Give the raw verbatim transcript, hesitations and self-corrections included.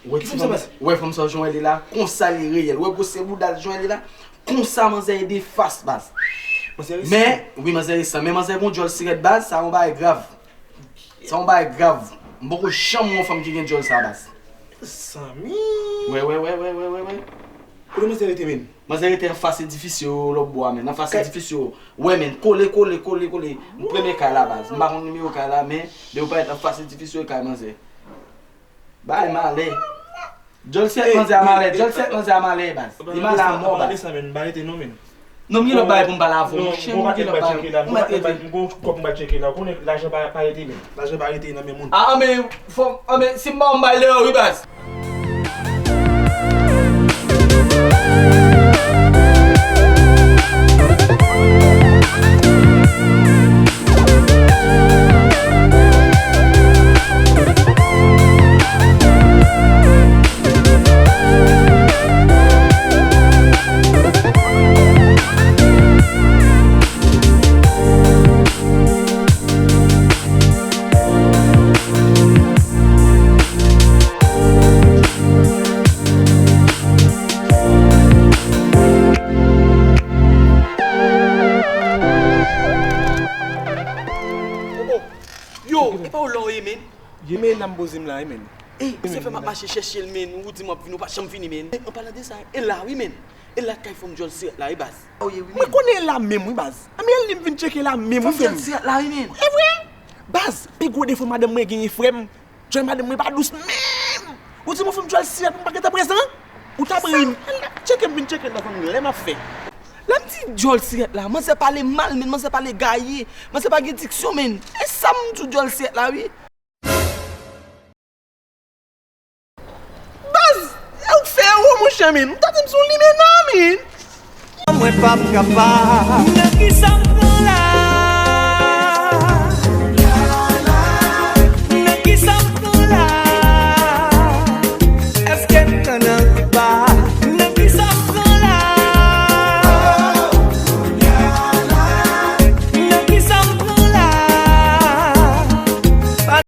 Wè ti fanm, wè fanm sa w jan w wè li la, konsa li reyèl. Wè gwosè bouda l jan w wè li la, konsa manzè ye de fas, baz. Men, wi, manzè resan, men manzè gon djòl sirèt, baz, sa yon bagay grav. Sa yon bagay grav. M poko janm wè yon fanm ki gen djòl sa, baz. Zanmi. Wè, wè, wè, wè, wè, wè, wè. Kote manzè rete, men? Manzè rete anfas edifis yo, lòt bò a, men. Anfas edifis yo. Wè, men. Kole, kole, kole, kole. M premye kay la, baz. M pa konn nimewo kay la, men depi w parèt anfas edifis yo, e kay manzè. Bay malè. Djòl sèt manzè a malè, djòl sèt manzè a malè, baz. Li malè a mò, baz. Non, m gen lòt bagay pou m pale avè w, monchè, m gen lòt bagay. M mèt rete. M gon kòb m ba tcheke la. Ou konnen lajan pa, pa rete, men. Lajan pa rete nan men moun. Ah, men, fò, ah, men, si m ba w, m ba l deyò, wi, baz. Yo, e pa w la w ye, men. Ye men, nan m poze m la, ye men. E, se fè m ap mache chèche l, men, ou di m w ap vini, ou pa janm vini, men. An palan de sa, e la, wi, men. E la kay fanm djòl sirèt la, wi, baz. Mwen konnen e la menm, wi, baz. Anben, li m vin tcheke la menm, wi, frè m. Djòl sirèt la, wi, men. E vre? Baz, pi gwo defo madanm mwen genyen, frè m. Djòl madanm mwen pa dous menm. Ou di m yon fanm djòl sirèt, m pa gentan prezan. Ou t ap ri m. Al tcheke m, vin tcheke m nan fanm lè m ap fè. Lè m di djòl sirèt la, manzè pale mal, men manzè pale gaye. Manzè pa gen diksyon, men. E sa m di w djòl sirèt la, wi. Baz, e ou k fè ewo, monchè, men. Ou ta di m se yon limena, men. Mwen p ap kapab. Nan kisa m